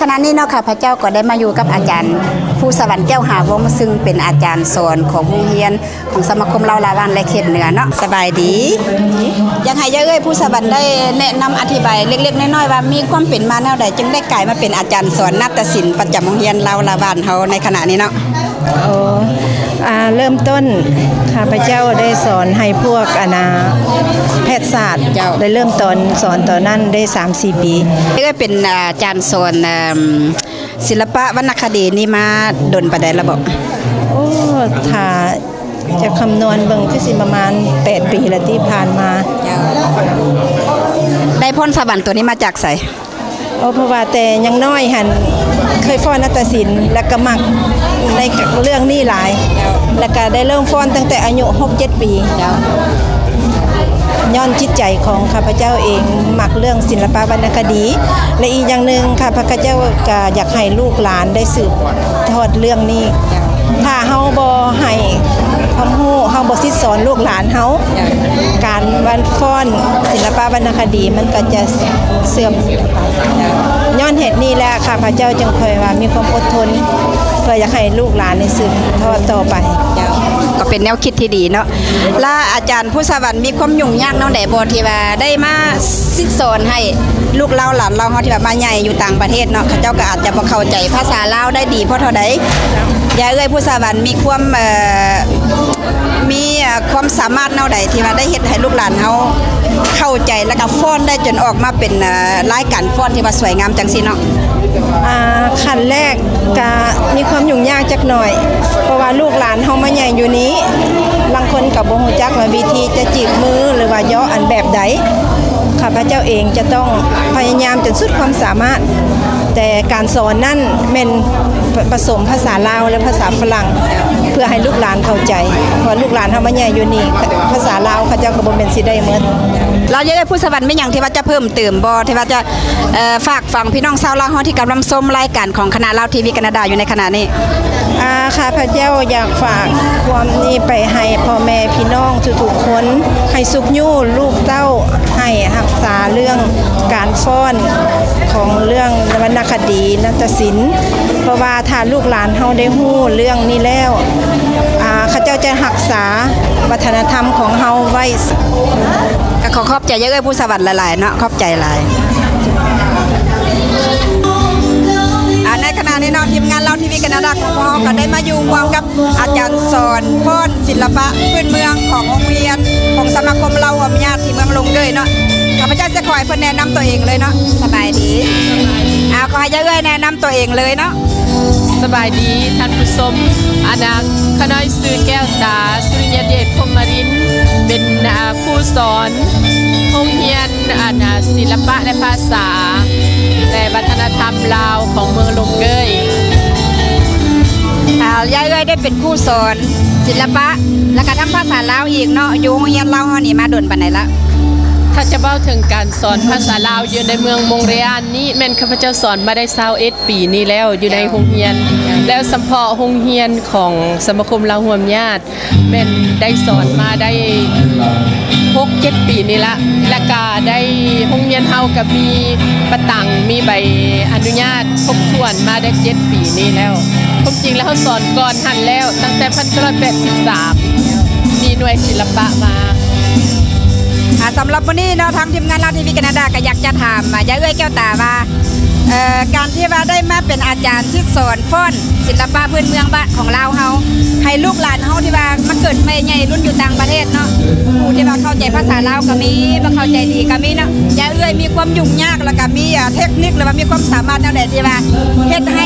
ຂະນະນີ້ເນາະ ຂ້າພະເຈົ້າກໍໄດ້ມາຢູ່ກັບອາຈານພູສະຫວັນ ແກ້ວຫາວົງ ຊຶ່ງເປັນອາຈານສອນຂອງໂຮງຮຽນຂອງສະມາຄົມລາວລາວບ້ານ ແລະ ເຂດເໜືອເນາະ. ສະບາຍດີ. ຢາກໃຫ້ຍາເອື້ອຍພູສະຫວັນໄດ້ແນະນຳອະທິບາຍເລັກໆນ້ອຍໆວ່າ ມີຄວາມເປັນມາແນວໃດ ຈຶ່ງໄດ້ກາຍມາເປັນອາຈານສອນນາດຕະສິນປະຈຳໂຮງຮຽນລາວລາວບ້ານເຮົາໃນຂະນະນີ້ເນາະ? ໂອ້ ອາ ເລີ່ມຕົ້ນຂ້າພະເຈົ້າໄດ້ສອນໃຫ້ພວກ ອັນນາ ແພດສາດ ເຈົ້າ ໄດ້ເລີ່ມຕອນ ສອນຕອນນັ້ນໄດ້ສາມສີ່ປີ. ເອື້ອຍເປັນອາຈານສອນ ເອີ່ມ ສິລະປະວັນນະຄະດີນີ້ມາດົນປານໃດລະບໍ? ໂອ້ ຖ້າຈະຄຳນວນເບິ່ງ ຄືຊິປະມານແປດປີລະທີ່ຜ່ານມາ. ເຈົ້າ ໄດ້ພອນສະຫວັນໂຕນີ້ມາຈາກໃສ? ໂອ້ ເພາະວ່າແຕ່ຍັງນ້ອຍຫັ້ນເຄີຍຟ້ອນນາດຕະສິນ ແລ້ວກໍມັກໃນເລື່ອງນີ້ຫຼາຍ ແລ້ວກໍໄດ້ເລີ່ມຟ້ອນຕັ້ງແຕ່ອາຍຸຫົກເຈັດປີ. ເຈົ້າ ຍ້ອນຈິດໃຈຂອງຂ້າພະເຈົ້າເອງມັກເລື່ອງສິລະປະວັນນະຄະດີ ແລະ ອີກຢ່າງໜຶ່ງ ຂ້າພະເຈົ້າກໍຢາກໃຫ້ລູກຫຼານໄດ້ສືບທອດເລື່ອງນີ້. ເຈົ້າ ຖ້າເຮົາບໍ່ໃຫ້ຄວາມຮູ້ ເຮົາບໍ່ສິດສອນລູກຫຼານເຮົາ ເຈົ້າ ການວັນຟ້ອນສິລະປະວັນນະຄະດີມັນກໍຈະເສື່ອມ. ຍ້ອນເຫດນີ້ແຫຼະ ຂ້າພະເຈົ້າຈຶ່ງຄ່ອຍວ່າມີຄວາມອົດທົນ ເພື່ອຢາກໃຫ້ລູກຫຼານໄດ້ສືບທອດຕໍ່ໄປ. ເຈົ້າ ກໍເປັນແນວຄິດທີ່ດີເນາະ. ລະອາຈານພູສະຫວັນມີຄວາມຫຍຸ້ງຍາກແນວໃດບໍ່ ທີ່ວ່າໄດ້ມາສິດສອນໃຫ້ລູກເຕົ້າຫຼານເຮົາ ທີ່ວ່າມາໃຫຍ່ຢູ່ຕ່າງປະເທດເນາະ ເຂົາເຈົ້າກໍອາດຈະບໍ່ເຂົ້າໃຈພາສາລາວໄດ້ດີພໍເທົ່າໃດ? ຢ່າເອື້ອຍພູສະຫວັນມີຄວາມ ເອີ່ ມີ ເອີ່ ຄວາມສາມາດແນວໃດ ທີ່ວ່າໄດ້ເຮັດໃຫ້ລູກຫຼານເຮົາເຂົ້າໃຈ ແລ້ວກໍຟ້ອນໄດ້ຈົນອອກມາເປັນ ເອີ່ ລາຍການຟ້ອນທີ່ວ່າສວຍງາມຈັ່ງຊີ້ເນາະ? ອາ ຂັ້ນແລກກະມີຄວາມຫຍຸ້ງຍາກຈັກໜ້ອຍ ເພາະວ່າລູກຫຼານເຮົາມາໃຫຍ່ຢູ່ນີ້ ລາງຄົນກໍບໍ່ຮູ້ຈັກວ່າວິທີຈະຈີບມື ຫຼືວ່າຍໍ້ອັນແບບໃດ. ຂ້າພະເຈົ້າເອງຈະຕ້ອງພະຍາຍາມຈົນສຸດຄວາມສາມາດ ແຕ່ການສອນນັ້ນແມ່ນປະ ປະສົມພາສາລາວ ແລະ ພາສາຝຣັ່ງ ເພື່ອໃຫ້ລູກຫຼານເຂົ້າໃຈ ເພາະວ່າລູກຫຼານເຮົາມາໃຫຍ່ຢູ່ນີ້ ພາສາລາວເຂົາເຈົ້າກໍບໍ່ແມ່ນຊິໄດ້ໝົດ. ລະຢາກໃຫ້ພູສະຫວັນມີຫຍັງທີ່ວ່າຈະເພີ່ມເຕີມບໍ່ ທີ່ວ່າຈະ ເອີ່ ຝາກຝັງພີ່ນ້ອງຊາວລາວເຮົາທີ່ກຳລັງຊົມລາຍການຂອງຄະນະລາວທີວີການາດາຢູ່ໃນຂະນະນີ້? ອາ ຂ້າພະເຈົ້າຢາກຝາກຄວາມນີ້ໄປໃຫ້ພໍ່ແມ່ພີ່ນ້ອງທຸກໆຄົນ ໃຫ້ຊຸກຍູ້ລູກເຕົ້າ ໃຫ້ຮັກສາເລື່ອງການຟ້ອນຂອງເລື່ອງວັນນະຄະດີນາດຕະສິນ ເພາະວ່າຖ້າລູກຫຼານເຮົາໄດ້ຮູ້ເລື່ອງນີ້ແລ້ວ ອາ ເຂົາເຈົ້າຈະຮັກສາວັດທະນະທຳຂອງເຮົາໄວ້. ກໍຂໍຂອບໃຈຍາເອື້ອຍພູສະຫວັນຫຼາຍໆເນາະ ຂອບໃຈຫຼາຍ. ອາ ໃນຂະນະນີ້ເນາະ ທີມງານລາວທີວີການາດາຂອງພວກເຮົາກໍໄດ້ມາຢູ່ຮ່ວມກັບ ອາຈານສອນຟ້ອນສິລະປະພື້ນເມືອງຂອງໂຮງຮຽນຂອງສະມາຄົມລາວຮ່ວມຍາດທີ່ເມືອງລົງເກີຍເນາະ. ຂ້າພະເຈົ້າຈະຂໍໃຫ້ເພິ່ນແນະນຳຕົວເອງເລີຍເນາະ. ສະບາຍດີ. ອາ ຂໍໃຫ້ຍາເອື້ອຍແນະນຳຕົວເອງເລີຍເນາະ. ສະບາຍດີທ່ານຜູ້ຊົມ. ອາ ຂ້ານ້ອຍຊື່ແກ້ວຕາ ສຸລິຍະເດດ ພົມມະລິນ ເປັນ ອາ ຄູສອນໂຮງຮຽນ ອັນ ອາ ສິລະປະ ແລະ ພາສາ ແລະ ວັດທະນະທຳລາວຂອງເມືອງລົງເກີຍ. ອາ ຍາເອື້ອຍໄດ້ເປັນຄູສອນສິລະປະ ແລະ ກະທັງພາສາລາວອີກເນາະ ຢູ່ໂຮງຮຽນລາວເຮົານີ້ມາດົນປານໃດລະ? ຖ້າຈະເວົ້າເຖິງການສອນພາສາລາວຢູ່ໃນເມືອງມົງເຣອານນີ້ ແມ່ນຂ້າພະເຈົ້າສອນມາໄດ້ຊາວເອັດປີນີ້ແລ້ວ ຢູ່ໃນໂຮງຮຽນ ແລ້ວສຳເພາະໂຮງຮຽນຂອງສະມາຄົມລາວຮ່ວມຍາດ ແມ່ນໄດ້ສອນມາໄດ້ຫົກເຈັດປີນີ້ລະ ແລະກະໄດ້ ໂຮງຮຽນເຮົາກະມີປະຕັງ ມີໃບອະນຸຍາດຄົບຖ້ວນມາໄດ້ເຈັດປີນີ້ແລ້ວ. ຄວາມຈິງແລ້ວເຮົາສອນກ່ອນຫັ້ນແລ້ວ ຕັ້ງແຕ່ພັນເກົ້າຮ້ອຍແປດສິບສາມ ມີໜ່ວຍສິລະປະມາ. ອາ ສຳລັບມື້ນີ້ເນາະ ທາງທີມງານລາວທີວີການາດາກະຢາກຈະຖາມ ອາ ຍາເອື້ອຍແກ້ວຕາວ່າ ເອີ່ ການທີ່ວ່າໄດ້ມາເປັນອາຈານສິດສອນຟ້ອນສິລະປະພື້ນເມືອງບ້ານຂອງລາວເຮົາ ໃຫ້ລູກຫຼານເຮົາທີ່ວ່າມາເກີດໃໝ່ໃຫຍ່ລຸ້ນຢູ່ຕ່າງປະເທດເນາະ ຜູ້ທີ່ວ່າເຂົ້າໃຈພາສາລາວກໍມີ ບໍ່ເຂົ້າໃຈດີກໍມີເນາະ. ຢ່າເອື້ອຍມີຄວາມຫຍຸ້ງຍາກ ແລ້ວກໍມີ ອາ ເທັກນິກ ຫຼືວ່າມີຄວາມສາມາດແນວໃດທີ່ວ່າເຮັດໃຫ້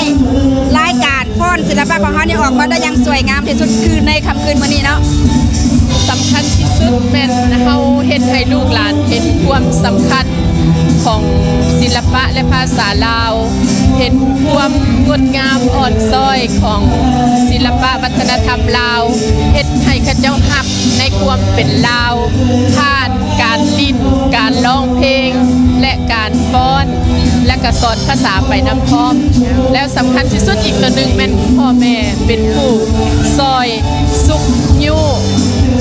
ລາຍການຟ້ອນສິລະປະຂອງເຮົານີ້ອອກມາໄດ້ຢ່າງສວຍງາມທີ່ສຸດ ຄືໃນຄ່ຳຄືນມື້ນີ້ເນາະ? ສຳຄັນທີ່ສຸດແມ່ນເຮົາເຮັດໃຫ້ລູກຫຼານເຫັນຄວາມສຳຄັນ ຂອງສິລະປະ ແລະ ພາສາລາວ, ເຫັນຄວາມງົດງາມອ່ອນຊ້ອຍຂອງສິລະປະວັດທະນະທຳລາວ, ເຮັດໃຫ້ເຂົາເຈົ້າຮັກໃນຄວາມເປັນລາວ ຜ່ານການຫຼິ້ນ, ການຮ້ອງເພງ ແລະ ການຟ້ອນ ແລະ ກະສອນພາສາໄປນຳພ້ອມ. ແລ້ວສຳຄັນທີ່ສຸດອີກຕົວໜຶ່ງແມ່ນພໍ່ແມ່ເປັນຜູ້ຊ່ອຍຊຸກຍູ້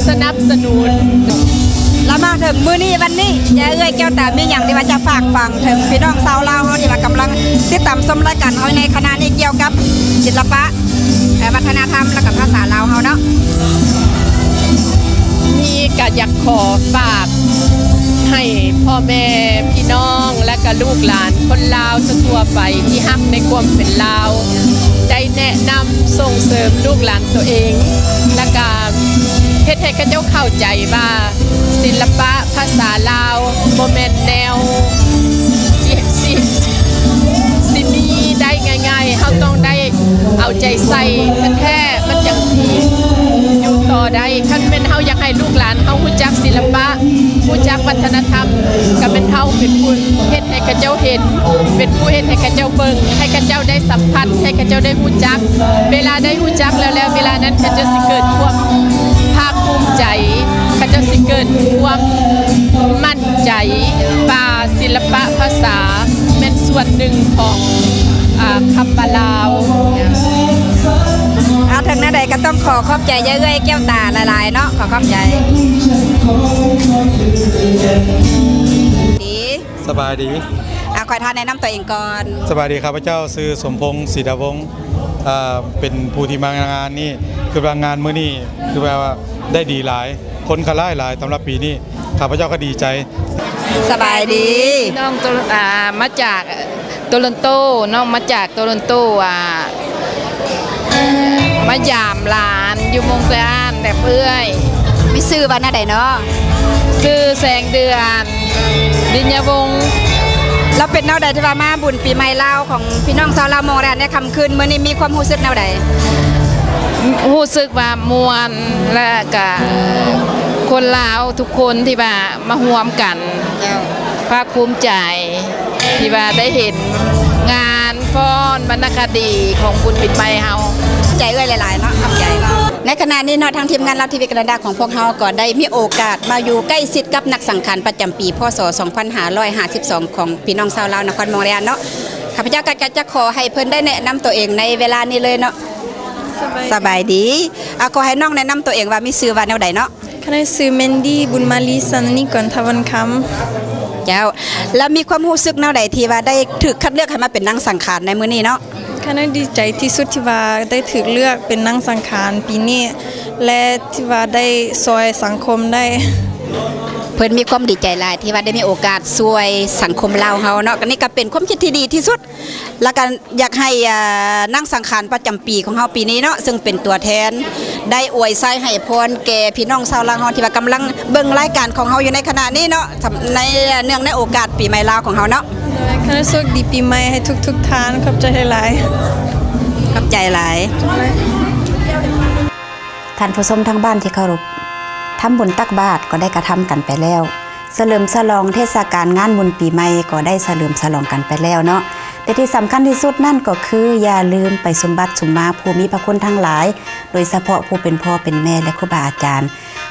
ສະໜັບ ສະໜູນ. ລະມາເຖິງມື້ນີ້ວັນນີ້ ຍາເອື້ອຍແກ້ວຕາມີຫຍັງທີ່ວ່າຈະຝາກຝັງເຖິງພີ່ນ້ອງຊາວລາວເຮົາທີ່ວ່າກຳລັງຕິດຕາມຊົມລາຍການເຮົາໃນຂະນະນີ້ ກ່ຽວກັບສິລະປະ ແລະ ວັດທະນະທຳ ແລະກະພາສາລາວເຮົາເນາະ? ມີກະຢາກຂໍຝາກໃຫ້ພໍ່ແມ່ພີ່ນ້ອງ ແລະກະລູກຫຼານຄົນລາວທົ່ວໆໄປທີ່ຮັກໃນຄວາມເປັນລາວ ໄດ້ແນະນຳສົ່ງເສີມລູກຫຼານໂຕເອງ ແລະກະເຮັດໃຫ້ເຂົາເຈົ້າເຂົ້າໃຈວ່າ ສິລະປະພາສາລາວບໍ່ແມ່ນແນວຊິ ຊິ ຊິມີໄດ້ງ່າຍໆ, ເຮົາຕ້ອງໄດ້ເອົາໃຈໃສ່ແທ້ໆ ມັນຈັ່ງຊິຢູ່ຕໍ່ໄດ້. ຄັນແມ່ນເຮົາຢາກໃຫ້ລູກຫຼານເຮົາຮູ້ຈັກສິລະປະ, ຮູ້ຈັກວັດທະນະທຳ, ກະແມ່ນເຮົາເປັນຜູ້ເຮັດໃຫ້ເຂົາເຈົ້າເຫັນ, ເປັນຜູ້ເຮັດໃຫ້ເຂົາເຈົ້າເບິ່ງ, ໃຫ້ເຂົາເຈົ້າໄດ້ສຳຜັດ, ໃຫ້ເຂົາເຈົ້າໄດ້ຮູ້ຈັກ. ເວລາໄດ້ຮູ້ຈັກແລ້ວ ແລ້ວເວລານັ້ນເຂົາເຈົ້າຊິເກີດຄວາມພາກພູມໃຈ, ເຂົາເຈົ້າຊິເກີດຄວາມໝັ້ນໃຈວ່າສິລະປະພາສາແມ່ນສ່ວນໜຶ່ງຂອງ ອາ ຄຳວ່າລາວ. ເອົາ ເຖິງແນວໃດກະຕ້ອງຂໍຂອບໃຈຍາເອື້ອຍແກ້ວຕາຫຼາຍໆເນາະ, ຂໍຂອບໃຈ. ສະບາຍດີ. ອາ ຂໍໃຫ້ທ່ານແນະນຳຕົວເອງກ່ອນ. ສະບາຍດີ, ຂ້າພະເຈົ້າຊື່ ສົມພົງ ສີດາວົງ, ເປັນຜູ້ທີ່ມາງານນີ້. ຄືວ່າງານມື້ນີ້ຄືວ່າໄດ້ດີຫຼາຍ, ຄົນກະຫຼາຍໆສຳລັບປີນີ້, ຂ້າພະເຈົ້າກະດີໃຈ. ສະບາຍດີ. ນ້ອງໂຕ ອາ ມາຈາກໂຕລອນໂຕ, ນ້ອງມາຈາກໂຕລອນໂຕ, ອາ ມາຢາມຫຼານຢູ່ມົງຕະອານແບບເອື້ອຍ. ມີຊື່ວ່າແນວໃດເນາະ? ຊື່ແສງເດືອນ ລິນຍາວົງ. ແລ້ວເປັນແນວໃດທີ່ວ່າມາບຸນປີໃໝ່ລາວຂອງພີ່ນ້ອງຊາວລາວມົງຕະອານໃນຄ່ຳຄືນມື້ນີ້ ມີຄວາມຮູ້ສຶກແນວໃດ? ຮູ້ສຶກວ່າມ່ວນ ແລະກະຄົນລາວທຸກຄົນທີ່ວ່າມາຮ່ວມກັນ. ເຈົ້າ. ພາກພູມໃຈທີ່ວ່າໄດ້ເຫັນງານຟ້ອນວັນນະຄະດີຂອງບຸນປີໃໝ່ເຮົາ. ຂອບໃຈເອື້ອຍຫຼາຍໆເນາະ, ຂອບໃຈ. ໃນຂະນະນີ້ເນາະ ທາງທີມງານລາວທີວີການາດາຂອງພວກເຮົາກໍໄດ້ມີໂອກາດມາຢູ່ໃກ້ຊິດກັບນັກສັງຂານປະຈຳປີ ພ.ສ. ສອງພັນຫ້າຮ້ອຍຫ້າສິບສອງ ຂອງພີ່ນ້ອງຊາວລາວນະຄອນມົງຕະອານເນາະ. ຂ້າພະເຈົ້າກໍຈະ ຈະຂໍໃຫ້ເພິ່ນໄດ້ແນະນຳຕົວເອງໃນເວລານີ້ເລີຍເນາະ. ສະບາຍ ສະບາຍດີ. ອາ ຂໍໃຫ້ນ້ອງແນະນຳຕົວເອງວ່າມີຊື່ວ່າແນວໃດເນາະ? ຄະນະຊື່ແມນດີ ບຸນມາລີ ສັນນິກອນ ທະວັນຄຳ. ເຈົ້າ. ແລ້ວມີຄວາມຮູ້ສຶກແນວໃດທີ່ວ່າໄດ້ຖືກຄັດເລືອກໃຫ້ມາເປັນນາງສັງຂານໃນມື້ນີ້ເນາະ? ຄະນະດີໃຈທີ່ສຸດທີ່ວ່າໄດ້ຖືກເລືອກເປັນນາງສັງຂານປີນີ້ ແລະ ທີ່ວ່າໄດ້ຊ່ວຍສັງຄົມໄດ້. ເພິ່ນມີຄວາມດີໃຈຫຼາຍທີ່ວ່າໄດ້ມີໂອກາດຊ່ວຍສັງຄົມລາວເຮົາເນາະ, ອັນນີ້ກະເປັນຄວາມຄິດທີ່ດີທີ່ສຸດ. ແລ້ວກະຢາກໃຫ້ ອາ ນາງສັງຂານປະຈຳປີຂອງເຮົາປີນີ້ເນາະ ເຊິ່ງເປັນຕົວແທນ ໄດ້ອວຍໄຊໃຫ້ພອນແກ່ພີ່ນ້ອງຊາວລາວເຮົາທີ່ວ່າກຳລັງເບິ່ງລາຍການຂອງເຮົາຢູ່ໃນຂະນະນີ້ເນາະ, ສຳ ໃນ ເນື່ອງໃນໂອກາດປີໃໝ່ລາວຂອງເຮົາເນາະ. ໂດຍ ຂໍໃຫ້ໂຊກດີປີໃໝ່ໃຫ້ທຸກໆທ່ານ. ຂອບໃຈຫຼາຍໆ. ຂອບໃຈຫຼາຍ. ທ່ານຜູ້ຊົມທາງບ້ານທີ່ເຄົາລົບ, ທຳບຸນຕັກບາດກໍໄດ້ກະທຳກັນໄປແລ້ວ, ສະເຫຼີມສະຫຼອງເທດສະການງານບຸນປີໃໝ່ກໍໄດ້ສະເຫຼີມສະຫຼອງກັນໄປແລ້ວເນາະ, ແຕ່ທີ່ສຳຄັນທີ່ສຸດນັ້ນກໍຄື ຢ່າລືມໄປຊຸມບັດຊຸມມາຜູ້ມີພະຄຸນທັງຫຼາຍ, ໂດຍສະເພາະຜູ້ເປັນພໍ່ເປັນແມ່ ແລະ ຄູບາອາຈານ,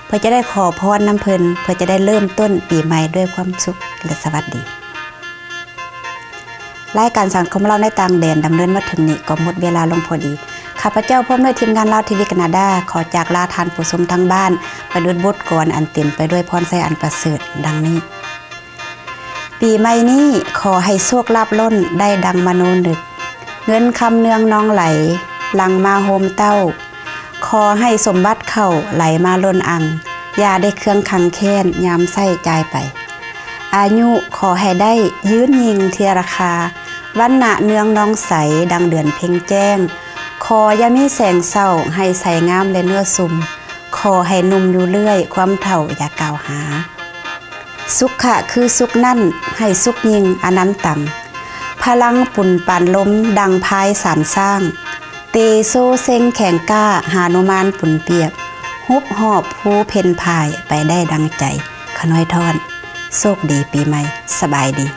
ເພື່ອຈະໄດ້ຂໍພອນນຳເພິ່ນ, ເພື່ອຈະໄດ້ເລີ່ມຕົ້ນປີໃໝ່ດ້ວຍຄວາມສຸກ ແລະ ສະຫວັດດີ. ລາຍການສັງຄົມລາວໃນຕ່າງແດນດຳເນີນມາເຖິງນີ້ກໍໝົດເວລາລົງພໍດີ. ຂ້າພະເຈົ້າພ້ອມດ້ວຍທີມງານລາວທີວີການາດາ ຂໍຈາກລາທ່ານຜູ້ຊົມທາງບ້ານໄປດ້ວຍບົດກອນອັນເຕັມໄປດ້ວຍພອນໄຊອັນປະເສີດ ດັ່ງນີ້. ປີໃໝ່ນີ້ ຂໍໃຫ້ໂຊກລາບລົ້ນໄດ້ດັ່ງມະໂນນຶກ, ເງິນຄຳເນືອງນອງໄຫຼ ຫຼັ່ງມາໂຮມເຕົ້າ. ຂໍໃຫ້ສົມບັດເຂົ້າໄຫຼມາລົ້ນອັ່ງ, ຢ່າໄດ້ເຄືອງຄັງແຄ້ນຍາມໃຊ້ຈ່າຍໄປ. ອາຍຸຂໍໃຫ້ໄດ້ຍືນຍິ່ງເທື່ອລະຄາ, ວັນນະເນືອງນອງໃສດັ່ງເດືອນເພັງແຈ້ງ. ຂໍຢ່າມີແສງເສົ້າ, ໃຫ້ໃສງາມ ແລະ ເນື້ອຊຸ່ມ. ຂໍໃຫ້ໜຸ່ມຢູ່ເລື້ອຍ, ຄວາມເຖົ້າຢ່າກ່າວຫາ. ສຸຂະຄືສຸກນັ້ນ, ໃຫ້ສຸກຍິ່ງອະນັນຕັງ. ພະລັງປຸນປານລົມ, ດັ່ງພາຍສານຊ້າງ. ເຕໂຊເຊັງແຂງກ້າ, ຫານຸມານປຸນປຽກ. ຮຸບຫອບພູເພັນພາຍ, ໄປໄດ້ດັ່ງໃຈ. ຂະນ້ອຍທ່ອນ. ໂຊກດີປີໃໝ່. ສະບາຍດີ.